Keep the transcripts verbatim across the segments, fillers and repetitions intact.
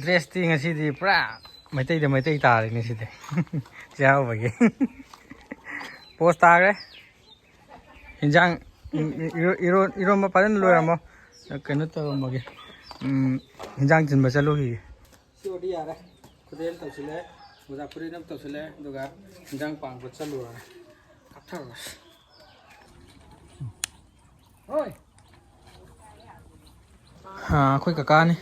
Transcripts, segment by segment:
ꯗ꯭ꯔꯦꯁꯇꯤ ꯉꯁꯤꯗꯤ ꯄꯨꯔꯥ ꯃꯩꯇꯩꯗ ꯃꯩꯇꯩ ꯇꯥꯔꯦꯅꯦ ꯁꯤꯗꯤ꯫ ꯆꯩꯔꯥꯎꯕꯒꯤ ꯄꯣꯁ ꯇꯥꯈ꯭ꯔꯦ꯫ ꯏꯟꯖꯥꯡ, ꯎꯝ, ꯏꯔꯣ-, ꯏꯔꯣ-, ꯏꯔꯣꯟꯕ ꯐꯖꯅ ꯂꯣꯏꯔꯝꯃꯣ꯫ ꯀꯩꯅꯣ ꯇꯧꯔꯝꯃꯒꯦ꯫ ꯎꯝ, ꯏꯟꯖꯥꯡ ꯊꯤꯟꯕ ꯆꯠꯂꯨꯈꯤꯒꯦ꯫ ꯁꯤ ꯑꯣꯏꯔꯗꯤ ꯌꯥꯔꯦ꯫ ꯈꯨꯗꯩ ꯑꯃ ꯇꯧꯁꯤꯜꯂꯦ, ꯃꯣꯖꯥ ꯐꯨꯔꯤꯠ ꯑꯃ ꯇꯧꯁꯤꯜꯂꯦ, ꯑꯗꯨꯒ ꯏꯟꯖꯥꯡ ꯄꯥꯡꯕ ꯆꯠꯂꯨꯔꯒꯦ꯫ ꯀꯥꯞꯊꯔꯨꯔꯁꯤ꯫ ꯍꯣꯏ꯫ ꯑꯥ, ꯑꯩꯈꯣꯏ ꯀꯀꯥꯅꯤ꯫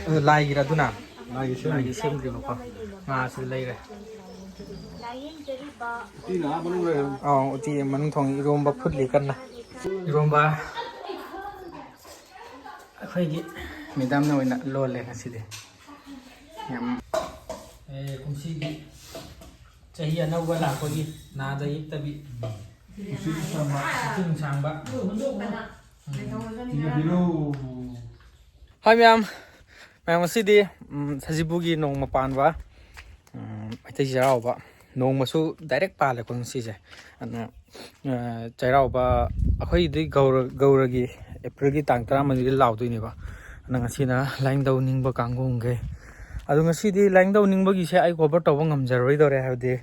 ꯑꯗꯨ ꯂꯥꯏꯒꯤꯔ ꯑꯗꯨꯅ? ꯂꯥꯏꯒꯤ ꯁꯦꯝꯗ꯭ꯔꯤꯕꯀꯣ꯫ ꯉꯥꯁꯤ ꯂꯩꯔꯦ꯫ ꯎꯇꯤꯅ ꯑꯥ ꯃꯅꯨꯡ ꯂꯩꯔꯦ꯫ ꯑꯥ, ꯎꯇꯤ ꯃꯅꯨꯡ ꯊꯣꯡꯉꯤ, ꯏꯔꯣꯝꯕ ꯐꯨꯠꯂꯤ ꯀꯟꯅ꯫ ꯏꯔꯣꯝꯕ ꯑꯩꯈꯣꯏꯒꯤ ꯃꯦꯗꯥꯝꯅ ꯑꯣꯏꯅ ꯂꯣꯜꯂꯦ ꯉꯁꯤꯗꯤ꯫ ꯌꯥꯝ, ꯑꯦ, ꯀꯨꯝꯁꯤꯒꯤ ꯆꯍꯤ ꯑꯅꯧꯕ ꯂꯥꯛꯄꯒꯤ ꯅꯥꯗ ꯌꯦꯛꯇꯕꯤ꯫ ꯄꯨꯟꯁꯤ ꯁꯥꯡꯕ꯫ ꯄꯨꯟꯁꯤ ꯁꯥꯡꯕ꯫ ꯍꯥꯏ ꯃꯌꯥꯝ, ꯃꯌꯥꯝ ꯉꯁꯤꯗꯤ, ꯎꯝ, ꯁꯖꯤꯕꯨꯒꯤ ꯅꯣꯡꯃ ꯄꯥꯟꯕ, ꯎꯝ, ꯃꯩꯇꯩ ꯆꯩꯔꯥꯎꯕ ꯅꯣꯡꯃꯁꯨ direct ꯄꯥꯜꯂꯦꯀꯣ ꯉꯁꯤꯁꯦ꯫ ꯑꯗꯨꯅ, ꯑ, ꯆꯩꯔꯥꯎꯕ ꯑꯩꯈꯣꯏꯒꯤꯗꯤ ꯒꯧꯔ-, ꯒꯧꯔꯒꯤ Aprilꯒꯤ ꯇꯥꯡ ꯇꯔꯥꯃꯔꯤꯗ ꯂꯥꯎꯗꯣꯏꯅꯦꯕ꯫ ꯑꯗꯨꯅ ꯉꯁꯤꯅ ꯂꯥꯏꯅꯤꯡꯊꯧ ꯅꯤꯡꯕ ꯀꯥꯡꯕꯨꯒꯩ꯫ ꯑꯗꯣ ꯉꯁꯤꯗꯤ ꯂꯥꯏꯅꯤꯡꯊꯧ ꯅꯤꯡꯕꯒꯤꯁꯦ ꯑꯩ cover ꯇꯧꯕ ꯉꯝꯖꯔꯣꯏꯗꯧꯔꯦ, ꯍꯥꯏꯕꯗꯤ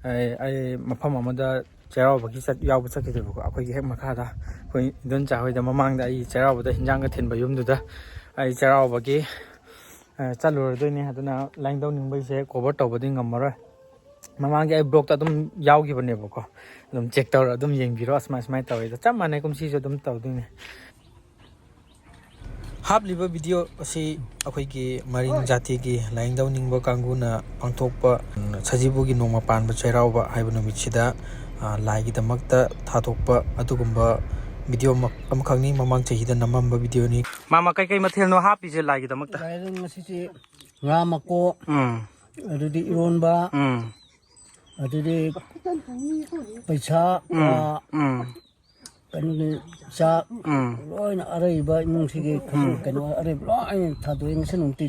ꯑꯩ, ꯑꯩ ꯃꯐꯝ ꯑꯃꯗ ꯆꯩꯔꯥꯎꯕꯒꯤ ꯆꯠ-, ꯌꯥꯎꯕ ꯆꯠꯈꯤꯗꯦꯕꯀꯣ꯫ ꯑꯩꯈꯣꯏꯒꯤ ꯍꯦꯛ ꯃꯈꯥꯗ ꯑꯩꯈꯣꯏ ꯏꯟꯗꯣꯟꯆꯥ ꯍꯣꯏꯗ ꯃꯃꯥꯡꯗ ꯑꯩ ꯆꯩꯔꯥꯎꯕꯗ ꯍꯤꯟꯖꯥꯡꯒ ꯊꯤꯟꯕ ꯌꯨꯝꯗꯨꯗ ꯑꯩ ꯆꯩꯔꯥꯎꯕꯒꯤ, ꯑ, ꯆꯠꯂꯨꯔꯗꯣꯏꯅꯦ꯫ ꯑꯗꯨꯅ ꯂꯥꯏꯅꯤꯡꯊꯧ ꯅꯤꯡꯕꯒꯤꯁꯦ cover ꯇꯧꯕꯗꯤ ꯉꯝꯃꯔꯣꯏ꯫ ꯃꯃꯥꯡꯒꯤ ꯑꯩ vlogꯇ ꯑꯗꯨꯝ ꯌꯥꯎꯈꯤꯕꯅꯦꯕꯀꯣ, ꯑꯗꯨꯝ check ꯇꯧꯔ ꯑꯗꯨꯝ ꯌꯦꯡꯕꯤꯔꯣ꯫ ꯑꯁꯨꯃꯥꯏ, ꯁꯨꯃꯥꯏꯅ ꯇꯧꯋꯦ꯫ ꯑꯗꯣ ꯆꯞ ꯃꯥꯟꯅꯩ, ꯀꯨꯝꯁꯤꯁꯨ ꯑꯗꯨꯝ ꯇꯧꯗꯣꯏꯅꯦ꯫ ꯍꯥꯞꯂꯤꯕ video ꯑꯁꯤ ꯑꯩꯈꯣꯏꯒꯤ ꯃꯔꯤꯡ ꯖꯥꯇꯤꯒꯤ ꯂꯥꯏꯅꯤꯡꯊꯧ ꯅꯤꯡꯕ ꯀꯥꯡꯕꯨꯅ ꯄꯥꯡꯊꯣꯛꯄ, ꯎꯝ, ꯁꯖꯤꯕꯨꯒꯤ ꯅꯣꯡꯃ ꯄꯥꯟꯕ ꯆꯩꯔꯥꯎꯕ ꯍꯥꯏꯕ ꯅꯨꯃꯤꯠꯁꯤꯗ, ꯑ, ꯂꯥꯏꯒꯤꯗꯃꯛꯇ ꯊꯥꯗꯣꯛꯄ ꯑꯗꯨꯒꯨꯝꯕ video ꯑꯃ-, ꯑꯃꯈꯛꯅꯤ꯫ ꯃꯃꯥꯡ ꯆꯍꯤꯗ ꯅꯝꯃꯝꯕ videoꯅꯤ꯫ ꯃꯥꯃ, ꯀꯩꯀꯩ ꯃꯊꯦꯜꯅꯣ ꯍꯥꯞꯄꯤꯁꯦ ꯂꯥꯏꯒꯤꯗꯃꯛꯇ? ꯂꯥꯏꯗ ꯉꯁꯤꯁꯦ ꯉꯥ ꯃꯀꯣꯛ, ꯎꯝ꯫ ꯑꯗꯨꯗꯤ ꯏꯔꯣꯟꯕ, ꯎꯝ꯫ ꯑꯗꯨꯗꯤ ꯄꯩꯁꯥ, ꯎꯝ꯫ ꯑ, ꯎꯝ꯫ ꯀꯩꯅꯣꯒꯤ ꯆꯥꯛ, ꯎꯝ꯫ ꯂꯣꯏꯅ ꯑꯔꯩꯕ ꯏꯃꯨꯡꯁꯤꯒꯤ ꯈꯨꯗꯤꯡ ꯎꯝ꯫ ꯀꯩꯅꯣ ꯑꯔꯩꯕ ꯂꯣꯏꯅ ꯊꯥꯗꯣꯛꯑꯦ꯫ ꯉꯁꯤ ꯅꯨꯃꯤꯠꯇꯤ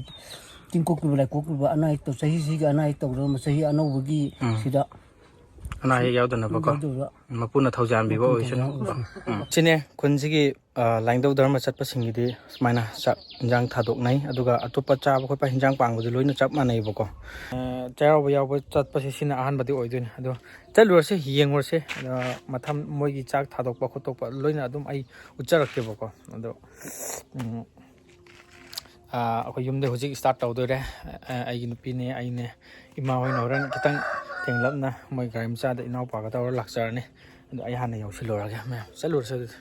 ꯇꯤꯡꯀꯣꯛꯈꯤꯕ ꯂꯥꯏꯀꯣꯛꯈꯤꯕ ꯑꯅꯥ ꯑꯌꯦꯛ ꯇꯧ-, ꯆꯍꯤꯁꯤꯒꯤ ꯑꯅꯥ ꯑꯌꯦꯛ ꯇꯧꯗꯅꯕ ꯆꯍꯤ ꯑꯅꯧꯕꯒꯤ ꯎꯝ꯫ ꯁꯤꯗ ꯑꯅꯥ ꯑꯌꯦꯛ ꯌꯥꯎꯗꯅꯕꯀꯣ꯫ ꯌꯥꯎꯗꯕ꯫ ꯃꯄꯨꯅ ꯊꯧꯖꯥꯜꯕꯤꯕ ꯃꯄꯨꯅ ꯑꯣꯏꯁꯅꯨ꯫ ꯊꯧꯖꯥꯜ ꯑꯣꯏꯁꯅꯨ꯫ ꯎꯝ꯫ ꯁꯤꯅꯦ ꯈꯨꯟꯁꯤꯒꯤ, ꯑ, ꯂꯥꯏꯅꯤꯡꯊꯧ ꯙꯔꯃ ꯆꯠꯄꯁꯤꯡꯒꯤꯗꯤ ꯁꯨꯃꯥꯏꯅ ꯆꯥꯛ ꯏꯟꯖꯥꯡ ꯊꯥꯗꯣꯛꯅꯩ, ꯑꯗꯨꯒ ꯑꯇꯣꯞꯄ ꯆꯥꯕ ꯈꯣꯠꯄ ꯍꯤꯟꯖꯥꯡ ꯄꯥꯡꯕꯗꯤ ꯂꯣꯏꯅ ꯆꯞ ꯃꯥꯟꯅꯩꯕꯀꯣ꯫ ꯑ, ꯆꯩꯔꯥꯎꯕ ꯌꯥꯎꯕ ꯆꯠꯄꯁꯦ ꯁꯤꯅ ꯑꯍꯥꯟꯕꯗꯤ ꯑꯣꯏꯗꯣꯏꯅꯦ꯫ ꯑꯗꯣ ꯆꯠꯂꯨꯔꯁꯦ, ꯌꯦꯡꯉꯨꯔꯁꯦ꯫ ꯑ, ꯃꯊꯪ ꯃꯣꯏꯒꯤ ꯆꯥꯛ ꯊꯥꯗꯣꯛꯄ ꯈꯣꯠꯇꯣꯛꯄ ꯂꯣꯏꯅ ꯑꯗꯨꯝ ꯑꯩ ꯎꯠꯆꯔꯛꯀꯦꯕꯀꯣ꯫ ꯑꯗꯣ, ꯎꯝ, ꯑ, ꯑꯩꯈꯣꯏ ꯌꯨꯝꯗ ꯍꯧꯖꯤꯛ start ꯇꯧꯗꯣꯏꯔꯦ꯫ ꯑ, ꯑꯩꯒꯤ ꯅꯨꯄꯤꯅꯦ, ꯑꯩꯅꯦ, ꯏꯃꯥ ꯍꯣꯏꯅ ꯍꯣꯔꯦꯟ ꯈꯤꯇꯪ ꯊꯦꯡꯂꯞꯅ ꯃꯣꯏ ꯒꯥꯔꯤ ꯃꯆꯥꯗ ꯏꯅꯥꯎꯄꯥꯒ ꯇꯧꯔ ꯂꯥꯛꯆꯔꯅꯤ꯫ ꯑꯗꯣ ꯑꯩ ꯍꯥꯟꯅ ꯌꯧꯁꯤꯜꯂꯨꯔꯒꯦ ꯃꯌꯥꯝ꯫ ꯆꯠꯂꯨꯔꯁꯦ ꯑꯗꯨꯗꯤ꯫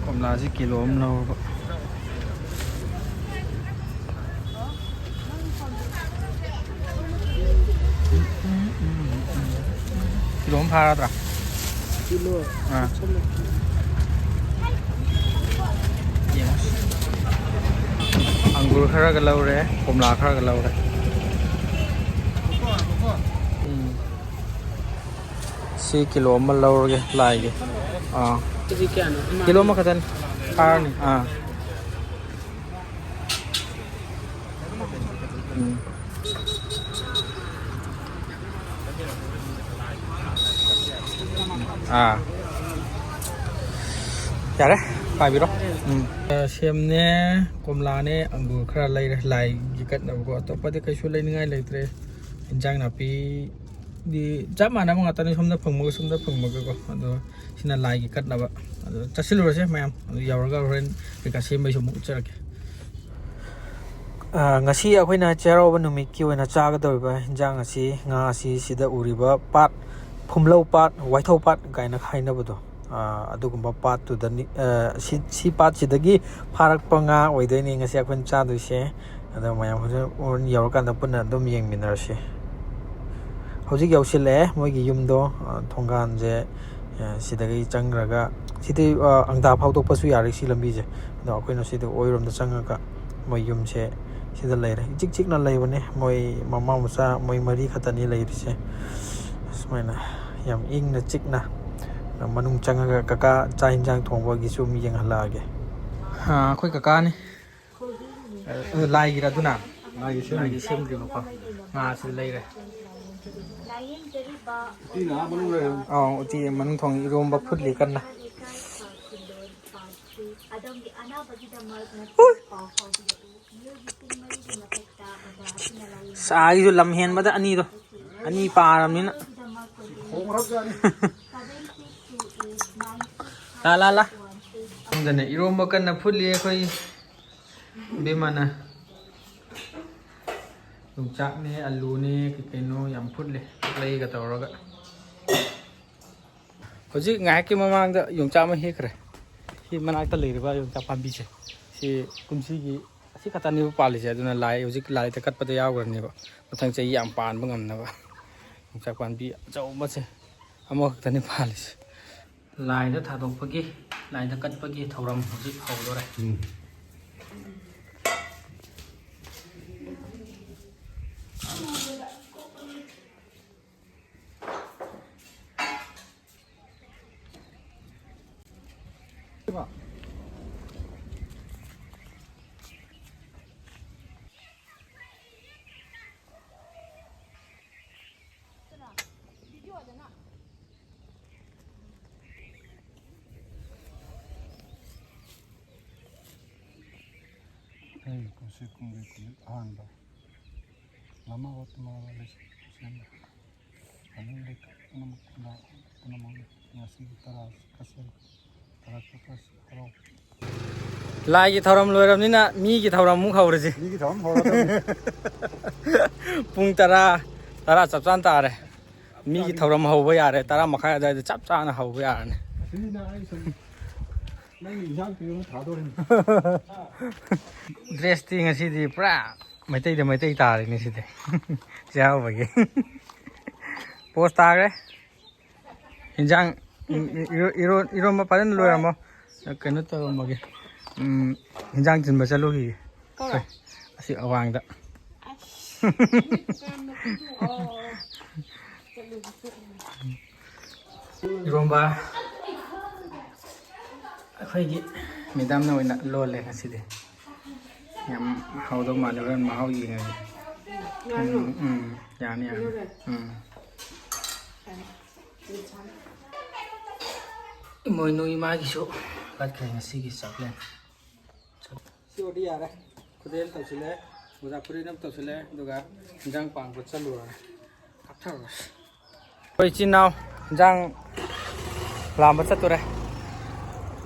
ꯀꯣꯝꯂꯥꯁꯦ ꯀꯤꯂꯣ ꯑꯃ ꯂꯧꯔꯕ꯫ ꯀꯤꯂꯣ ꯑꯃ ꯐꯥꯔꯗ꯭ꯔꯥ? ꯀꯤꯂꯣ꯫ ꯑꯥ꯫ ꯌꯦꯡꯉꯣ꯫ ꯑꯪꯒꯨꯔ ꯈꯔꯒ ꯂꯧꯔꯦ, ꯀꯣꯝꯂꯥ ꯈꯔꯒ ꯂꯧꯔꯦ꯫ ꯎꯝ꯫ ꯁꯤ ꯀꯤꯂꯣ ꯑꯃ ꯂꯧꯔꯒꯦ, ꯂꯥꯏꯒꯤ꯫ ꯑꯥ꯫ ꯀꯦꯖꯤ ꯀꯌꯥꯅꯣ? ꯀꯤꯂꯣ ꯑꯃꯈꯛꯇꯅꯤ꯫ ꯐꯥꯔꯅꯤ꯫ ꯑꯥ꯫ ꯎꯝ꯫ ꯑꯥ꯫ ꯌꯥꯔꯦ, ꯄꯥꯏꯕꯤꯔꯣ꯫ ꯎꯝ꯫ ꯑ, ꯁꯦꯝꯅꯦ, ꯀꯣꯝꯂꯥꯅꯦ, ꯑꯪꯒꯨꯔ ꯈꯔ ꯂꯩꯔꯦ, ꯂꯥꯏꯒꯤ ꯀꯠꯅꯕꯀꯣ꯫ ꯑꯇꯣꯞꯄꯗꯤ ꯀꯩꯁꯨ ꯂꯩꯅꯤꯡꯉꯥꯏ ꯂꯩꯇ꯭ꯔꯦ꯫ ꯏꯟꯖꯥꯡ ꯅꯥꯄꯤꯗꯤ ꯆꯞ ꯃꯥꯟꯅꯕ ꯉꯥꯛꯇꯅꯤ, ꯁꯣꯝꯗ ꯐꯪꯕꯒ ꯁꯣꯝꯗ ꯐꯪꯕꯒꯀꯣ꯫ ꯑꯗꯣ ꯁꯤꯅ ꯂꯥꯏꯒꯤ ꯀꯠꯅꯕ꯫ ꯑꯗꯣ ꯆꯠꯁꯤꯜꯂꯨꯔꯁꯦ ꯃꯌꯥꯝ꯫ ꯑꯗꯨ ꯌꯧꯔꯒ ꯍꯣꯔꯦꯟ ꯀꯩꯀꯥ ꯁꯦꯝꯕꯩꯁꯨ ꯑꯃꯨꯛ ꯎꯠꯆꯔꯛꯀꯦ꯫ ꯑ, ꯉꯁꯤ ꯑꯩꯈꯣꯏꯅ ꯆꯩꯔꯥꯎꯕ ꯅꯨꯃꯤꯠꯀꯤ ꯑꯣꯏꯅ ꯆꯥꯒꯗꯧꯔꯤꯕ ꯍꯤꯟꯖꯥꯡ ꯑꯁꯤ, ꯉꯥ ꯑꯁꯤ ꯁꯤꯗ ꯎꯔꯤꯕ ꯄꯥꯠ, ꯐꯨꯝꯂꯧ ꯄꯥꯠ, ꯋꯥꯏꯊꯧ ꯄꯥꯠ ꯀꯥꯏꯅ ꯍꯥꯏꯅꯕꯗꯣ, ꯑ, ꯑꯗꯨꯒꯨꯝꯕ ꯄꯥꯠꯇꯨꯗꯅꯤ, ꯑ, ꯁꯤ, ꯁꯤ ꯄꯥꯠꯁꯤꯗꯒꯤ ꯐꯥꯔꯛꯄ ꯉꯥ ꯑꯣꯏꯗꯣꯏꯅꯤ ꯉꯁꯤ ꯑꯩꯈꯣꯏꯅ ꯆꯥꯗꯣꯏꯁꯦ꯫ ꯑꯗꯣ ꯃꯌꯥꯝ ꯍꯣꯔꯦꯟ, ꯍꯣꯔꯦꯟ ꯌꯧꯔꯀꯥꯟꯗ ꯄꯨꯟꯅ ꯑꯗꯨꯝ ꯌꯦꯡꯃꯤꯟꯅꯔꯁꯤ꯫ ꯍꯧꯖꯤꯛ ꯌꯧꯁꯤꯜꯂꯛꯑꯦ ꯃꯣꯏꯒꯤ ꯌꯨꯝꯗꯣ, ꯑ, ꯊꯣꯡꯒꯥꯟꯁꯦ, ꯑ, ꯁꯤꯗꯒꯤ ꯆꯪꯈ꯭ꯔꯒ, ꯁꯤꯗꯤ, ꯑ, ꯑꯪꯗꯥ ꯐꯥꯎꯗꯣꯛꯄꯁꯨ ꯌꯥꯔꯦ ꯁꯤ ꯂꯝꯕꯤꯁꯦ꯫ ꯑꯗꯣ ꯑꯩꯈꯣꯏꯅ ꯁꯤꯗ ꯑꯣꯏꯔꯣꯝꯗ ꯆꯪꯉꯒ ꯃꯣꯏ ꯌꯨꯝꯁꯦ ꯁꯤꯗ ꯂꯩꯔꯦ꯫ ꯏꯆꯤꯛ ꯆꯤꯛꯅ ꯂꯩꯕꯅꯦ꯫ ꯃꯣꯏ ꯃꯃꯥ ꯃꯆꯥ ꯃꯣꯏ ꯃꯔꯤ ꯈꯛꯇꯅꯤ ꯂꯩꯔꯤꯁꯦ꯫ ꯁꯨꯃꯥꯏꯅ ꯌꯥꯝ ꯏꯪꯅ ꯆꯤꯛꯅ ꯃꯅꯨꯡ ꯆꯪꯉꯒ ꯀꯀꯥ ꯆꯥꯛ ꯌꯦꯟꯁꯥꯡ ꯊꯣꯡꯕꯒꯤꯁꯨ ꯑꯃꯨꯛ ꯌꯦꯡꯍꯜꯂꯛꯑꯒꯦ꯫ ꯑꯥ, ꯑꯩꯈꯣꯏ ꯀꯀꯥꯅꯤ꯫ ꯑꯗꯨ ꯂꯥꯏꯒꯤꯔ ꯑꯗꯨꯅ? ꯂꯥꯏꯒꯤ ꯁꯦꯝꯗ꯭ꯔꯤ꯫ ꯂꯥꯏꯒꯤ ꯁꯦꯝꯗ꯭ꯔꯤꯕꯀꯣ꯫ ꯉꯥꯁꯤ ꯂꯩꯔꯦ꯫ ꯑꯥꯎ, ꯎꯇꯤ ꯃꯅꯨꯡ ꯊꯣꯡꯉꯤ, ꯏꯔꯣꯝꯕ ꯐꯨꯠꯂꯤ ꯀꯟꯅ꯫ ꯆꯥꯒꯤꯁꯨ ꯂꯝ ꯍꯦꯟꯕꯗ ꯑꯅꯤꯗꯣ, ꯑꯅꯤ ꯄꯥꯔꯕꯅꯤꯅ꯫ ꯂꯥ, ꯂꯥ, ꯂꯥ꯫ ꯈꯪꯗꯅ ꯏꯔꯣꯝꯕ ꯀꯟꯅ ꯐꯨꯠꯂꯤ ꯑꯩꯈꯣꯏ ꯏꯕꯦꯝꯃꯅ꯫ ꯌꯣꯡꯆꯥꯛꯅꯦ, ꯑꯂꯨꯅꯦ, ꯀꯩ ꯀꯩꯅꯣ ꯌꯥꯝ ꯐꯨꯠꯂꯦ, ꯂꯩꯒ ꯇꯧꯔꯒ꯫ ꯍꯧꯖꯤꯛ ꯉꯥꯏꯍꯥꯛꯀꯤ ꯃꯃꯥꯡꯗ ꯌꯣꯡꯆꯥꯛ ꯑꯃ ꯍꯦꯛꯈ꯭ꯔꯦ꯫ ꯁꯤ ꯃꯅꯥꯛꯇ ꯂꯩꯔꯤꯕ ꯌꯣꯡꯆꯥꯛ ꯄꯥꯝꯕꯤꯁꯦ, ꯁꯤ ꯀꯨꯝꯁꯤꯒꯤ ꯑꯁꯤ ꯈꯛꯇꯅꯦꯕ ꯄꯥꯜꯂꯤꯁꯦ, ꯑꯗꯨꯅ ꯂꯥꯏ, ꯍꯧꯖꯤꯛ ꯂꯥꯏꯗ ꯀꯠꯄꯗ ꯌꯥꯎꯈ꯭ꯔꯅꯦꯕ, ꯃꯊꯪ ꯆꯍꯤ ꯌꯥꯝ ꯄꯥꯟꯕ ꯉꯝꯅꯕ꯫ ꯌꯣꯡꯆꯥꯛ ꯄꯥꯝꯕꯤ ꯑꯆꯧꯕꯁꯦ ꯑꯃꯈꯛꯇꯅꯤ ꯄꯥꯜꯂꯤꯁꯦ꯫ ꯂꯥꯏꯗ ꯊꯥꯗꯣꯛꯄꯒꯤ, ꯂꯥꯏꯗ ꯀꯠꯄꯒꯤ ꯊꯧꯔꯝ ꯍꯧꯖꯤꯛ ꯍꯧꯗꯣꯔꯦ꯫ ꯎꯝ꯫ ꯑꯩ ꯀꯨꯝꯁꯤ ꯀꯨꯝꯒꯤ ꯀꯨꯝ ꯑꯍꯥꯟꯕ ꯂꯃꯥ ꯑꯣꯠꯇꯨꯃ ꯂꯩꯁꯦꯝꯕ ꯑꯗꯨꯝ ꯂꯩꯀꯥꯏ ꯄꯨꯝꯅꯃꯛ ꯈꯨꯟꯗꯥ ꯄꯨꯝꯅꯃꯛꯅ ꯉꯁꯤꯒꯤ ꯇꯔꯥ ꯀꯁꯦꯜ ꯇꯔꯥ ꯀꯁꯦꯜ ꯍꯔꯥꯎ꯫ ꯂꯥꯏꯒꯤ ꯊꯧꯔꯝ ꯂꯣꯏꯔꯕꯅꯤꯅ ꯃꯤꯒꯤ ꯊꯧꯔꯝ ꯑꯃꯨꯛ ꯍꯧꯔꯁꯤ꯫ ꯃꯤꯒꯤ ꯊꯧꯔꯝ ꯍꯧꯔꯗꯕꯅꯤ꯫ ꯄꯨꯡ ꯇꯔꯥ, ꯇꯔꯥ ꯆꯞ ꯆꯥꯅ ꯇꯥꯔꯦ꯫ ꯃꯤꯒꯤ ꯊꯧꯔꯝ ꯍꯧꯕ ꯌꯥꯔꯦ, ꯇꯔꯥ ꯃꯈꯥꯏ ꯑꯗꯨꯋꯥꯏꯗ ꯆꯞ ꯆꯥꯅ ꯍꯧꯕ ꯌꯥꯔꯅꯤ꯫ ꯁꯤꯅ ꯑꯩ ꯁꯨꯝ ꯅꯪꯒꯤ ꯏꯟꯁꯥꯡ ꯄꯤꯔꯒ ꯊꯥꯗꯣꯔꯤꯅꯤ꯫ ꯗ꯭ꯔꯦꯁꯇꯤ ꯉꯁꯤꯗꯤ ꯄꯨꯔꯥ ꯃꯩꯇꯩꯗ ꯃꯩꯇꯩ ꯇꯥꯔꯦꯅꯦ ꯁꯤꯗꯤ꯫ ꯆꯩꯔꯥꯎꯕꯒꯤ꯫ ꯄꯣꯁ ꯇꯥꯈ꯭ꯔꯦ꯫ ꯏꯟꯖꯥꯡ, ꯏꯔꯣ-, ꯏꯔꯣ-, ꯏꯔꯣꯟꯕ ꯐꯖꯅ ꯂꯣꯏꯔꯝꯃꯣ꯫ ꯀꯩꯅꯣ ꯇꯧꯔꯝꯃꯒꯦ꯫ ꯎꯝ, ꯏꯟꯖꯥꯡ ꯊꯤꯟꯕ ꯆꯠꯂꯨꯈꯤꯒꯦ꯫ ꯀꯧꯔꯣ? ꯑꯁꯤ ꯑꯋꯥꯡꯗ꯫ ꯑꯁ꯫ ꯏꯔꯣꯝꯕ ꯑꯩꯈꯣꯏꯒꯤ ꯃꯦꯗꯥꯝꯅ ꯑꯣꯏꯅ ꯂꯣꯜꯂꯦ ꯉꯁꯤꯗꯤ꯫ ꯌꯥꯝ ꯍꯥꯎꯗꯧ ꯃꯥꯜꯂꯦ, ꯍꯣꯔꯦꯟ ꯃꯍꯥꯎ ꯌꯦꯡꯉꯒꯦ꯫ ꯎꯝ, ꯎꯝ, ꯌꯥꯅꯤ, ꯌꯥꯅꯤ꯫ ꯎꯝ꯫ ꯏꯃꯣꯏꯅꯨ ꯏꯃꯥꯒꯤꯁꯨ ꯀꯠꯈ꯭ꯔꯦ ꯉꯁꯤꯒꯤ ꯆꯥꯛꯂꯦꯟ꯫ ꯁꯤ ꯑꯣꯏꯔꯗꯤ ꯌꯥꯔꯦ꯫ ꯈꯨꯗꯩ ꯑꯃ ꯇꯧꯁꯤꯜꯂꯦ, ꯃꯣꯖꯥ ꯐꯨꯔꯤꯠ ꯑꯃ ꯇꯧꯁꯤꯜꯂꯦ, ꯑꯗꯨꯒ ꯏꯟꯖꯥꯡ ꯄꯥꯡꯕ ꯆꯠꯂꯨꯔꯒꯦ꯫ ꯀꯥꯞꯊꯔꯨꯔꯁꯤ꯫ ꯑꯩꯈꯣꯏ ꯏꯆꯤꯟ ꯏꯅꯥꯎ ꯏꯟꯖꯥꯡ ꯂꯥꯝꯕ ꯆꯠꯇꯣꯔꯦ꯫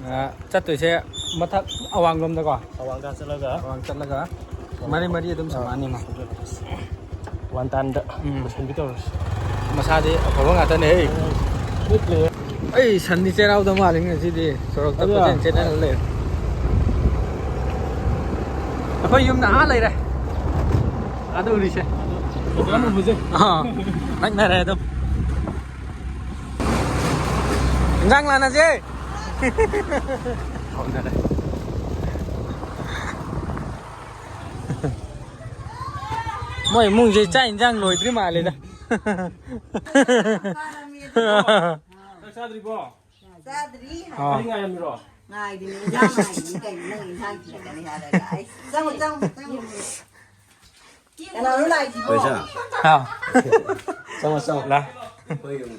ꯑ, ꯆꯠꯇꯣꯏꯁꯦ ꯃꯊꯛ ꯑꯋꯥꯡꯂꯣꯝꯗꯀꯣ꯫ ꯑꯋꯥꯡꯗ ꯆꯠꯂꯒ ꯑꯋꯥꯡ ꯆꯠꯂꯒ ꯃꯔꯤ ꯃꯔꯤ ꯑꯗꯨꯝ ꯁꯝꯃꯛꯑꯅꯤ ꯃꯥ꯫ ꯋꯥꯟ ꯇꯥꯟꯗ ꯎꯝ꯫ ꯂꯣꯏꯁꯤꯟꯕꯤ ꯇꯧꯔꯁꯤ꯫ ꯃꯁꯥꯗꯤ ꯑꯐꯕ ꯉꯥꯛꯇꯅꯦ꯫ ꯃꯤ ꯄ꯭ꯂꯦ꯫ ꯑꯩ ꯁꯟꯗꯤ ꯆꯩꯔꯥꯎꯗ ꯃꯥꯜꯂꯤ ꯉꯁꯤꯗꯤ꯫ ꯁꯣꯔꯣꯛꯇ ꯑꯗꯨꯔꯣ? ꯀꯣꯏꯆꯦꯟ ꯆꯦꯟꯅꯔ ꯂꯩꯔꯦ꯫ ꯑꯩꯈꯣꯏ ꯌꯨꯝꯅ ꯑꯥ ꯂꯩꯔꯦ꯫ ꯑꯗꯨ ꯎꯔꯤꯁꯦ꯫ ꯐꯖꯅ ꯎꯕꯁꯦ꯫ ꯑꯥ, ꯅꯛꯅꯔꯦ ꯑꯗꯨꯝ꯫ ꯏꯟꯖꯥꯡ ꯂꯥꯟꯅꯁꯦ꯫ ꯍꯧꯅꯔꯦ꯫ ꯃꯣꯏ ꯏꯃꯨꯡꯁꯦ ꯆꯥꯛ ꯏꯟꯖꯥꯡ ꯂꯣꯏꯗ꯭ꯔꯤ ꯃꯥꯜꯂꯦꯗ꯫ ꯆꯥꯛ ꯆꯥꯗ꯭ꯔꯤꯕꯣ? ꯆꯥꯗ꯭ꯔꯤ꯫ ꯑꯥ꯫ ꯑꯩ ꯉꯥꯏꯔꯝꯃꯤꯔꯣ? ꯉꯥꯏꯔꯤꯅꯦ, ꯏꯟꯖꯥꯡ ꯉꯥꯏꯔꯤꯅꯦ ꯀꯩꯅꯣ, ꯅꯪ ꯏꯟꯖꯥꯡ ꯊꯤꯜꯂꯛꯀꯅꯤ ꯍꯥꯏꯔꯒ꯫ ꯑꯩ, ꯆꯪꯉꯣ, ꯆꯪꯉꯣ, ꯆꯪꯉꯣ꯫ ꯀꯅꯥꯅꯣ ꯂꯥꯛꯏꯁꯤꯕꯣ? ꯄꯩꯁꯥ꯫ ꯍꯥꯎ꯫ ꯆꯪꯉꯣ, ꯆꯪꯉꯣ꯫ ꯂꯥ꯫ ꯑꯩꯈꯣꯏ ꯌꯨꯝ꯫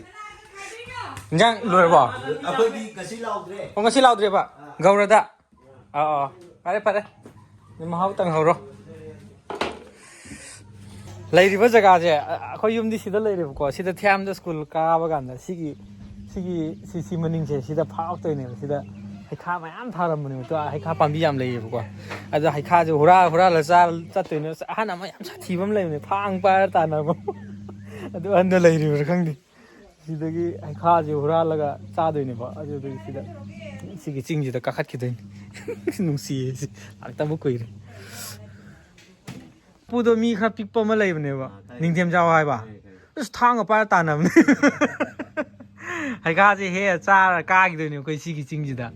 ꯏꯟꯖꯥꯡ ꯂꯣꯏꯔꯕꯣ? ꯑꯩꯈꯣꯏꯗꯤ ꯉꯁꯤ ꯂꯥꯎꯗ꯭ꯔꯦ꯫ ꯑꯣ, ꯉꯁꯤ ꯂꯥꯎꯗ꯭ꯔꯦꯕ? ꯑꯥ꯫ ꯒꯧꯔꯗ? ꯑꯥ, ꯑꯥ꯫ ꯐꯔꯦ, ꯐꯔꯦ꯫ ꯃꯍꯥꯎ ꯇꯪꯍꯧꯔꯣ꯫ ꯂꯩꯔꯤꯕ ꯖꯒꯥꯁꯦ, ꯑ-, ꯑꯩꯈꯣꯏ ꯌꯨꯝꯗꯤ ꯁꯤꯗ ꯂꯩꯔꯦꯕꯀꯣ꯫ ꯁꯤꯗ ꯊꯤꯌꯥꯝꯗ ꯁ꯭ꯀꯨꯜ ꯀꯥꯕ ꯀꯥꯟꯗ ꯁꯤꯒꯤ, ꯁꯤꯒꯤ, ꯁꯤ, ꯁꯤ ꯃꯅꯤꯡꯁꯦ ꯁꯤꯗ ꯐꯥꯎꯔꯛꯇꯣꯏꯅꯦꯕ꯫ ꯁꯤꯗ ꯍꯩꯈꯥ ꯃꯌꯥꯝ ꯊꯥꯔꯝꯕꯅꯦꯕ꯫ ꯇꯣ, ꯍꯩꯈꯥ ꯄꯥꯝꯕꯤ ꯌꯥꯝ ꯂꯩꯌꯦꯕꯀꯣ꯫ ꯑꯗꯣ ꯍꯩꯈꯥꯁꯦ ꯍꯨꯔꯥ-, ꯍꯨꯔꯥꯜꯂ ꯆꯥꯔ ꯆꯠꯇꯣꯏꯅꯦ꯫ ꯑꯁ, ꯑꯍꯟ ꯑꯃ ꯌꯥꯝ ꯁꯥꯊꯤꯕ ꯑꯃ ꯂꯩꯕꯅꯦ, ꯊꯥꯡ ꯄꯥꯏꯔ ꯇꯥꯟꯅꯕ꯫ ꯑꯗꯨ ꯑꯍꯟꯗꯣ ꯂꯩꯔꯤꯕ꯭ꯔꯥ ꯈꯪꯗꯦ꯫ ꯁꯤꯗꯒꯤ ꯍꯩꯈꯥꯁꯦ ꯍꯨꯔꯥꯜꯂꯒ ꯆꯥꯗꯣꯏꯅꯦꯕ꯫ ꯑꯗꯨꯗꯒꯤ ꯁꯤꯗ, ꯁꯤꯒꯤ ꯆꯤꯡꯁꯤꯗ ꯀꯥꯈꯠꯈꯤꯗꯣꯏꯅꯤ꯫ ꯅꯨꯡꯁꯤꯌꯦ ꯁꯤ꯫ ꯂꯥꯛꯇꯕ ꯀꯨꯏꯔꯦ꯫ ꯄꯨꯗꯣ ꯃꯤ ꯈꯔ ꯄꯤꯛꯄ ꯑꯃ ꯂꯩꯕꯅꯦꯕ, ꯑꯥ, ꯈꯪꯉꯦ꯫ ꯅꯤꯡꯊꯦꯝ ꯆꯥꯎ ꯍꯥꯏꯕ꯫ ꯈꯪꯉꯦ, ꯈꯪꯉꯦ꯫ ꯑꯁ, ꯊꯥꯡꯒ ꯄꯥꯏꯔ ꯇꯥꯟꯅꯕꯅꯦ꯫ ꯍꯩꯈꯥꯁꯦ ꯍꯦꯛꯑ ꯆꯥꯔ ꯀꯥꯈꯤꯗꯣꯏꯅꯦ ꯑꯩꯈꯣꯏ ꯁꯤꯒꯤ ꯆꯤꯡꯁꯤꯗ꯫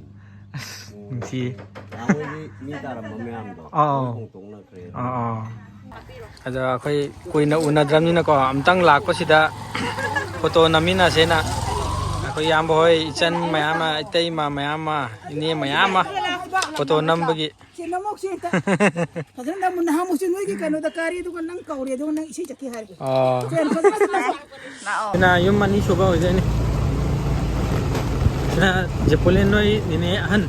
ꯑꯁ, ꯑꯣ꯫ ꯅꯨꯡꯁꯤꯌꯦ꯫ ꯅꯍꯥꯟꯋꯥꯏꯗꯤ ꯃꯤ ꯇꯥꯔꯝꯕ ꯃꯌꯥꯝꯗꯣ ꯑꯥ, ꯑꯥ꯫ ꯂꯣꯏ ꯍꯣꯡꯇꯣꯛꯅꯈ꯭ꯔꯦ꯫ ꯑꯥ, ꯑꯥ꯫ ꯑꯗꯣ ꯑꯩꯈꯣꯏ ꯀꯨꯏꯅ ꯎꯅꯗ꯭ꯔꯕꯅꯤꯅꯀꯣ, ꯑꯝꯇꯪ ꯂꯥꯛꯄꯁꯤꯗ ꯐꯣꯇꯣ ꯅꯝꯃꯤꯟꯅꯁꯦꯅ ꯑꯩꯈꯣꯏ ꯏꯌꯥꯝꯕ ꯍꯣꯏ, ꯏꯆꯟ ꯃꯌꯥꯝ ꯑꯃ, ꯏꯇꯩꯃ ꯃꯌꯥꯝ ꯑꯃ, ꯏꯅꯦ ꯃꯌꯥꯝ ꯑꯃ ꯐꯣꯇꯣ ꯅꯝꯕꯒꯤ ꯁꯦ, ꯅꯃꯣꯛꯁꯦ ꯍꯦꯛꯇ꯫ ꯐꯖꯅ ꯅꯝꯃꯨ꯫ ꯅꯍꯥꯟꯃꯨꯛꯁꯨ ꯅꯣꯏꯒꯤ ꯀꯩꯅꯣꯗ ꯀꯥꯔꯤ, ꯑꯗꯨꯒ ꯅꯪ ꯀꯧꯔꯦ, ꯑꯗꯨꯒ ꯅꯪ ꯏꯁꯩ ꯆꯠꯀꯦ ꯍꯥꯏꯔꯦ꯫ ꯑꯣ꯫ ꯁꯦ, ꯐꯖꯅ ꯅꯝꯃꯨ꯫ ꯂꯥꯛꯑꯣ꯫ ꯁꯤꯅ ꯌꯨꯝ ꯑꯅꯤꯁꯨꯕ ꯑꯣꯏꯗꯣꯏꯅꯤ꯫ ꯁꯤꯅ ꯖꯦꯄꯣꯂꯤꯟ ꯅꯣꯏ ꯅꯤꯅꯦ ꯑꯍꯟ꯫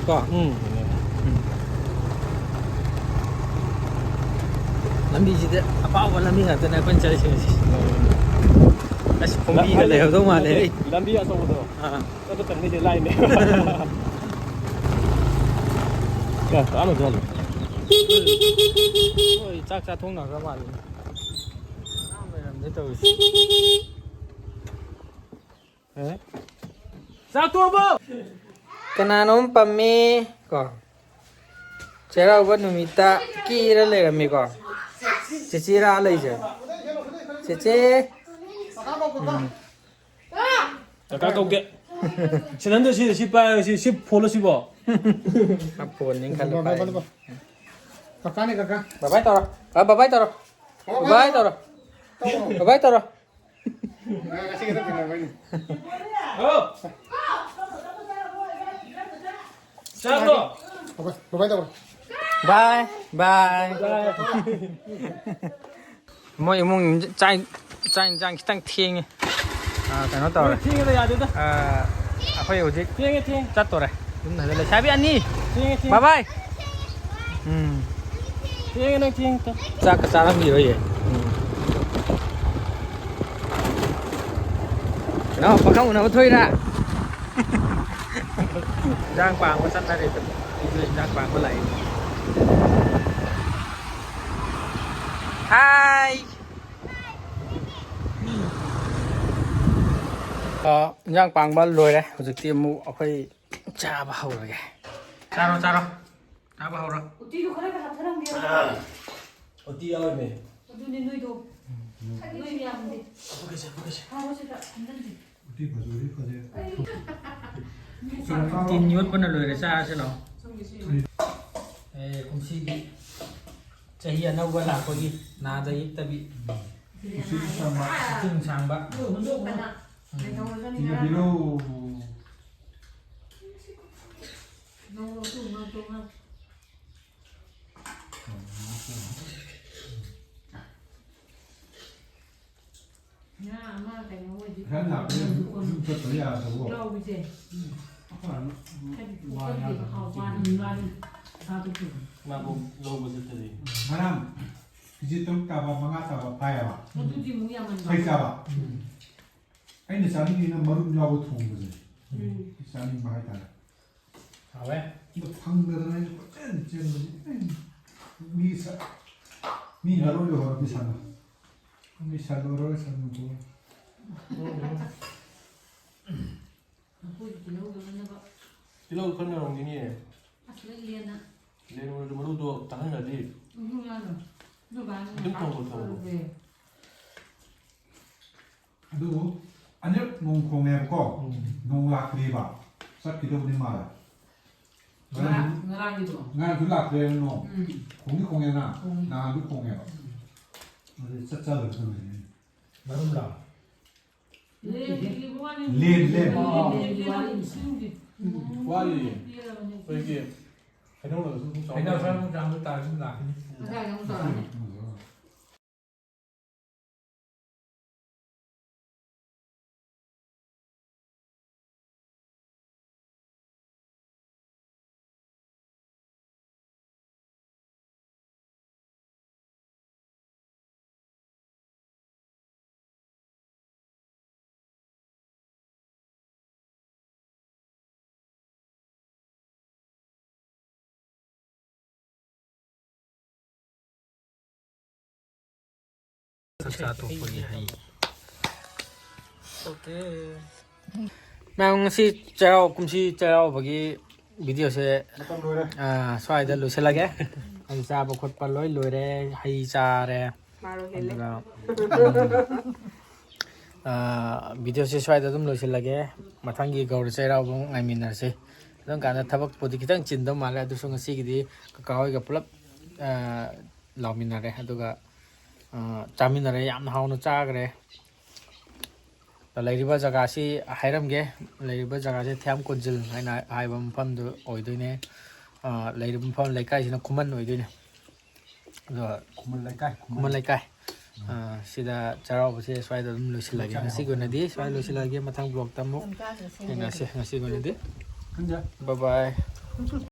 ꯀꯣ? ꯎꯝ꯫ ꯎꯝ꯫ ꯂꯝꯕꯤꯁꯤꯗ ꯑꯐꯥꯎꯕ ꯂꯝꯕꯤ ꯉꯥꯛꯇꯅꯦ ꯑꯩꯈꯣꯏꯅ ꯆꯠꯂꯤꯁꯦ ꯉꯁꯤ꯫ ꯑꯁ, ꯈꯣꯡꯕꯤꯒ ꯂꯩꯍꯧꯗꯧ ꯃꯥꯜꯂꯦ꯫ ꯂꯝꯕꯤ ꯑꯆꯧꯕꯗꯣ꯫ ꯑꯥ꯫ ꯆꯠꯄ ꯇꯟꯕꯩꯗꯤ ꯂꯥꯏꯅꯦ꯫ ꯌꯥ, ꯆꯥꯅꯨ, ꯆꯥꯅꯨ꯫ ꯍꯣꯏ, ꯆꯥꯛ ꯆꯥꯊꯣꯛꯅꯈ꯭ꯔ ꯃꯥꯜꯂꯦ꯫ ꯂꯩꯔꯝꯗꯦ ꯇꯧꯔꯤꯁꯦ꯫ ꯑꯦ? ꯆꯥꯛ ꯇꯣꯛꯑꯕꯣ? ꯀꯅꯥꯅꯣꯝ ꯄꯝꯃꯤ ꯀꯣ꯫ ꯆꯩꯔꯥꯎꯕ ꯅꯨꯃꯤꯠꯇ ꯀꯦꯔ ꯂꯩꯔꯝꯃꯤꯀꯣ꯫ ꯆꯦꯆꯦꯔꯥ ꯂꯩꯁꯦ꯫ ꯆꯦꯆꯦ꯫ ꯎꯝ꯫ ꯀꯀꯥ ꯀꯧꯒꯦ꯫ ꯁꯤ ꯅꯪꯗꯣ ꯁꯤ, ꯁꯤ ꯄꯥꯏ-, ꯁꯤ, ꯁꯤ ꯐꯣꯜꯂꯣ ꯁꯤꯕꯣ꯫ ꯃꯥ ꯐꯣꯟꯅꯤ ꯈꯜꯂ ꯄꯥꯏ꯫ ꯀꯀꯥꯅꯦ, ꯀꯀꯥ꯫ ꯕꯥꯏ ꯕꯥꯏ ꯇꯧꯔꯣ꯫ ꯑ, ꯕꯥꯏ ꯕꯥꯏ ꯇꯧꯔꯣ꯫ ꯕꯥꯏ ꯕꯥꯏ ꯇꯧꯔꯣ꯫ ꯕꯥꯏ ꯕꯥꯏ ꯇꯧꯔꯣ꯫ ꯉꯁꯤ ꯈꯛꯇ ꯊꯦꯡꯅꯕꯩꯅꯦ꯫ ꯍꯥꯎ꯫ ꯆꯥꯕ꯭ꯔꯣ? ꯕꯥꯏ ꯕꯥꯏ ꯇꯧꯔꯣ꯫ ꯕꯥꯏ ꯕꯥꯏ꯫ ꯕꯥꯏ꯫ ꯃꯣꯏ ꯏꯃꯨꯡ ꯆꯥꯛ, ꯆꯥꯛ ꯏꯟꯁꯥꯡ ꯈꯤꯇꯪ ꯊꯦꯡꯉꯦ꯫ ꯑꯥ, ꯀꯩꯅꯣ ꯇꯧꯔꯦ꯫ ꯊꯦꯡꯉꯦꯗ, ꯌꯥꯗꯦꯗ꯫ ꯑꯥ, ꯑꯩꯈꯣꯏ ꯍꯧꯖꯤꯛ ꯊꯦꯡꯉꯦ, ꯊꯦꯡꯉꯦ꯫ ꯆꯠꯇꯣꯔꯦ꯫ ꯌꯨꯝꯗ ꯍꯟꯖꯤꯜꯂꯦ꯫ ꯂꯩꯁꯥꯕꯤ ꯑꯅꯤ꯫ ꯊꯦꯡꯉꯦ, ꯊꯦꯡꯉꯦ꯫ ꯕꯥꯏ ꯕꯥꯏ꯫ ꯎꯝ꯫ ꯊꯦꯡꯉꯦ, ꯅꯪ ꯊꯦꯡꯉꯦ꯫ ꯆꯥꯛꯀ ꯆꯥꯔꯝꯈꯤꯔꯣꯏꯌꯦ꯫ ꯎꯝ꯫ ꯀꯩꯅꯣ, ꯄꯥꯈꯪ ꯎꯅꯕ ꯊꯣꯛꯏꯔꯥ? ꯏꯟꯖꯥꯡ ꯄꯥꯡꯕ ꯆꯠꯅꯔꯦ꯫ ꯑꯩꯁꯨ ꯏꯟꯖꯥꯡ ꯄꯥꯡꯕ ꯂꯥꯛꯏ꯫ ꯍꯥꯏ꯫ ꯑ, ꯏꯟꯖꯥꯡ ꯄꯥꯡꯕ ꯂꯣꯏꯔꯦ꯫ ꯍꯧꯖꯤꯛꯇꯤ ꯑꯃꯨꯛ ꯑꯩꯈꯣꯏ ꯆꯥꯕ ꯍꯧꯔꯒꯦ꯫ ꯆꯥꯔꯣ, ꯆꯥꯔꯣ꯫ ꯆꯥꯕ ꯍꯧꯔꯣ꯫ ꯎꯇꯤꯗꯣ ꯈꯔꯒ ꯍꯥꯞꯊꯔꯝꯒꯦ꯫ ꯎꯇꯤ ꯌꯥꯎꯔꯤꯃꯦ꯫ ꯑꯗꯨꯅꯦ ꯅꯣꯏꯗꯣ꯫ ꯅꯣꯏ ꯃꯌꯥꯝꯗꯤ꯫ ꯐꯨꯒꯠꯁꯦ, ꯐꯨꯒꯠꯁꯦ꯫ ꯍꯥꯎꯕꯁꯤꯗ ꯍꯟꯖꯟꯁꯦ꯫ ꯎꯇꯤ ꯐꯖꯔꯤ, ꯐꯖꯔꯤ꯫ ꯇꯤꯟ ꯌꯣꯠꯄꯅ ꯂꯣꯏꯔꯦ, ꯆꯥꯔꯁꯤ ꯂꯥꯛꯑꯣ꯫ ꯑꯦ, ꯀꯨꯝꯁꯤꯒꯤ ꯆꯍꯤ ꯑꯅꯧꯕ ꯂꯥꯛꯄꯒꯤ ꯅꯥꯗ ꯌꯦꯛꯇꯕꯤ꯫ ꯎꯆꯤ ꯁꯥꯡꯕ꯫ ꯎꯆꯤ ꯁꯥꯡꯕ꯫ ꯀꯅꯥ? ꯎꯝ꯫ ꯂꯩꯍꯧꯔꯒꯅꯤ ꯉꯔꯥꯡ꯫ ꯇꯤꯟꯅꯕꯤꯔꯣ꯫ ꯅꯣꯡꯃ ꯇꯨꯝꯃ ꯇꯨꯝꯃ꯫ ꯉꯥ ꯑꯃ ꯀꯩꯅꯣ ꯑꯣꯏꯗꯤ ꯈꯔ ꯂꯥꯞꯄꯦ, ꯌꯨꯝ ꯆꯠꯇ ꯌꯥꯗꯕꯀꯣ꯫ ꯌꯥꯎꯕꯁꯦ꯫ ꯍꯥꯏꯗꯤ ꯄꯨꯈꯝꯗꯤ ꯍꯥꯎꯕ ꯋꯥꯅꯤ꯫ ꯉꯥꯗꯣ ꯂꯧꯕ ꯆꯠꯇꯗꯤ꯫ ꯉꯔꯥꯡ ꯀꯦꯖꯤ ꯇꯔꯨꯛ ꯇꯥꯕ, ꯃꯉꯥ ꯇꯥꯕ ꯐꯥꯏꯌꯦꯕ꯫ ꯑꯗꯨꯗꯤ ꯑꯃꯨꯛ ꯌꯥꯝꯃꯟꯕ꯫ ꯆꯩ ꯆꯥꯕ꯫ ꯎꯝ꯫ ꯑꯩꯅ ꯆꯥꯅꯤꯡꯉꯤꯅ ꯃꯔꯨꯝ ꯌꯥꯎꯕ ꯊꯣꯡꯕꯁꯦ꯫ ꯎꯝ꯫ ꯆꯥꯅꯤꯡꯕ ꯍꯥꯏꯇꯥꯔꯦ꯫ ꯍꯥꯎꯋꯦ꯫ ꯑꯗꯣ ꯐꯪꯗꯗꯅ ꯑꯩꯁꯨ ꯀꯣꯏꯆꯦꯟ ꯆꯦꯟꯕꯅꯤ꯫ ꯃꯤ ꯁ-, ꯃꯤ ꯃꯔꯣꯏ ꯌꯧꯍꯧꯔꯗꯤ ꯁꯥꯟꯅ-, ꯃꯤ ꯁꯟ ꯂꯣꯏꯔꯒ ꯁꯟ ꯌꯣꯟꯊꯣꯛꯑꯣ꯫ ꯑꯩꯈꯣꯏꯒꯤ ꯇꯤꯜꯍꯧꯗꯣ ꯂꯣꯏꯅꯃꯛ ꯇꯤꯜꯍꯧ ꯈꯔ ꯅꯧꯔꯝꯒꯤꯅꯤꯌꯦ꯫ ꯑꯁ, ꯂꯣꯏ ꯂꯦꯟꯅ꯫ ꯂꯦꯟ ꯑꯣꯏꯔꯁꯨ ꯃꯔꯨꯗꯣ ꯇꯥꯍꯟꯗ꯭ꯔꯗꯤ꯫ ꯎꯝ, ꯃꯥꯅ꯫ ꯅꯣꯏ ꯕꯥꯅ ꯑꯗꯨꯝ ꯊꯣꯡꯕ ꯊꯣꯡꯕ꯫ ꯍꯥꯞꯄꯦ꯫ ꯑꯗꯨꯕꯨ ꯑꯅꯤꯔꯛ ꯅꯣꯡ ꯈꯣꯡꯉꯦꯕꯀꯣ, ꯎꯝ꯫ ꯅꯣꯡ ꯂꯥꯛꯇ꯭ꯔꯤꯕ, ꯆꯠꯈꯤꯗꯧꯕꯗꯤ ꯃꯥꯜꯂꯦ꯫ ꯉꯔꯥꯡ, ꯉꯔꯥꯡꯒꯤꯗꯣ? ꯉꯔꯥꯡꯁꯨ ꯂꯥꯛꯇ꯭ꯔꯦ ꯅꯣꯡ꯫ ꯎꯝ꯫ ꯈꯣꯡꯗꯤ ꯈꯣꯡꯉꯦꯅ, ꯈꯣꯡꯉꯤ꯫ ꯅꯍꯥꯟꯁꯨ ꯈꯣꯡꯉꯦꯕ꯫ ꯎꯝ꯫ ꯑꯗꯨꯗꯤ ꯆꯠ ꯆꯠꯂꯣꯏ ꯈꯪꯉꯦ꯫ ꯃꯔꯨꯝꯂꯣ? ꯂꯦꯟ, ꯂꯦꯟ꯫ ꯂꯦꯟ, ꯂꯦꯟ꯫ ꯑꯣ꯫ ꯂꯦꯟ, ꯂꯦꯟ, ꯂꯦꯟ꯫ ꯎꯝ꯫ ꯋꯥꯠꯂꯤ꯫ ꯑꯩꯈꯣꯏꯒꯤ ꯍꯩꯅꯧ ꯂꯧꯁꯨ ꯑꯗꯨꯝ ꯆꯥꯎꯕ ꯍꯩꯅꯧ ꯈꯔ ꯑꯗꯨꯝ ꯆꯥꯕ ꯇꯥꯔꯁꯨ ꯂꯥꯛꯀꯅꯤ꯫ ꯉꯁꯥꯏ ꯑꯃꯨꯛ ꯇꯧꯔꯛꯑꯅꯤ꯫ ꯎꯝ꯫ ꯆꯥꯛꯆꯥ ꯇꯣꯛꯄꯒꯤ ꯍꯩ꯫ ꯃꯌꯥꯝ, ꯉꯁꯤ ꯆꯩꯔꯥꯎ-, ꯀꯨꯝꯁꯤ ꯆꯩꯔꯥꯎꯕꯒꯤ videoꯁꯦ, ꯃꯇꯝ ꯂꯣꯏꯔꯦ꯫ ꯑꯥ, ꯁ꯭ꯋꯥꯏꯗ ꯂꯣꯏꯁꯤꯜꯂꯒꯦ꯫ ꯑꯩ ꯆꯥꯕ ꯈꯣꯠꯄ ꯂꯣꯏ ꯂꯣꯏꯔꯦ, ꯍꯩ ꯆꯥꯔꯦ꯫ ꯃꯥꯔꯣ ꯍꯦꯜꯂꯦ꯫ ꯑꯗꯨꯒ, ꯎꯝ, ꯑꯥ, videoꯁꯦ ꯁ꯭ꯋꯥꯏꯗ ꯑꯗꯨꯝ ꯂꯣꯏꯁꯤꯜꯂꯒꯦ꯫ ꯃꯊꯪꯒꯤ ꯒꯧꯔ ꯆꯩꯔꯥꯎꯕ ꯑꯃꯨꯛ ꯉꯥꯏꯃꯤꯟꯅꯔꯁꯤ꯫ ꯑꯗꯨꯝ ꯀꯥꯟꯗ ꯊꯕꯛꯄꯨꯗꯤ ꯈꯤꯇꯪ ꯆꯤꯟꯗꯧ ꯃꯥꯜꯂꯦ, ꯑꯗꯨꯁꯨ ꯉꯁꯤꯒꯤꯗꯤ ꯀꯀꯥ ꯍꯣꯏꯒ ꯄꯨꯂꯞ, ꯑꯥ, ꯂꯥꯎꯃꯤꯟꯅꯔꯦ꯫ ꯑꯗꯨꯒ, ꯑꯥ, ꯆꯥꯃꯤꯟꯅꯔꯦ, ꯌꯥꯝꯅ ꯍꯥꯎꯅ ꯆꯥꯈ꯭ꯔꯦ꯫ ꯂꯩꯔꯤꯕ ꯖꯒꯥꯁꯤ ꯍꯥꯏꯔꯝꯒꯦ꯫ ꯂꯩꯔꯤꯕ ꯖꯒꯥꯁꯤ ꯊꯦꯝ ꯀꯣꯟꯖꯤꯜ ꯍꯥꯏꯅ ꯍꯥꯏꯕ ꯃꯐꯝꯗꯨ ꯑꯣꯏꯗꯣꯏꯅꯦ꯫ ꯑꯥ, ꯂꯩꯔꯤꯕ ꯃꯐꯝ ꯂꯩꯀꯥꯏꯁꯤꯅ ꯈꯨꯃꯟ ꯑꯣꯏꯗꯣꯏꯅꯦ꯫ ꯑꯗꯣ ꯈꯨꯃꯟ ꯂꯩꯀꯥꯏ, ꯈꯨꯃꯟ ꯂꯩꯀꯥꯏ꯫ ꯑ, ꯁꯤꯗ ꯆꯩꯔꯥꯎꯕꯁꯦ ꯁ꯭ꯋꯥꯏꯗ ꯑꯗꯨꯝ ꯂꯣꯏꯁꯤꯜꯂꯒꯦ꯫ ꯉꯁꯤꯒꯤ ꯑꯣꯏꯅꯗꯤ ꯁ꯭ꯋꯥꯏ ꯂꯣꯏꯁꯤꯜꯂꯒꯦ꯫ ꯃꯊꯪ ꯕ꯭ꯂꯣꯛꯇ ꯑꯃꯨꯛ ꯊꯦꯡꯅꯁꯦ꯫ ꯉꯁꯤꯒꯤ ꯑꯣꯏꯅꯗꯤ ꯕꯥꯏ ꯕꯥꯏ꯫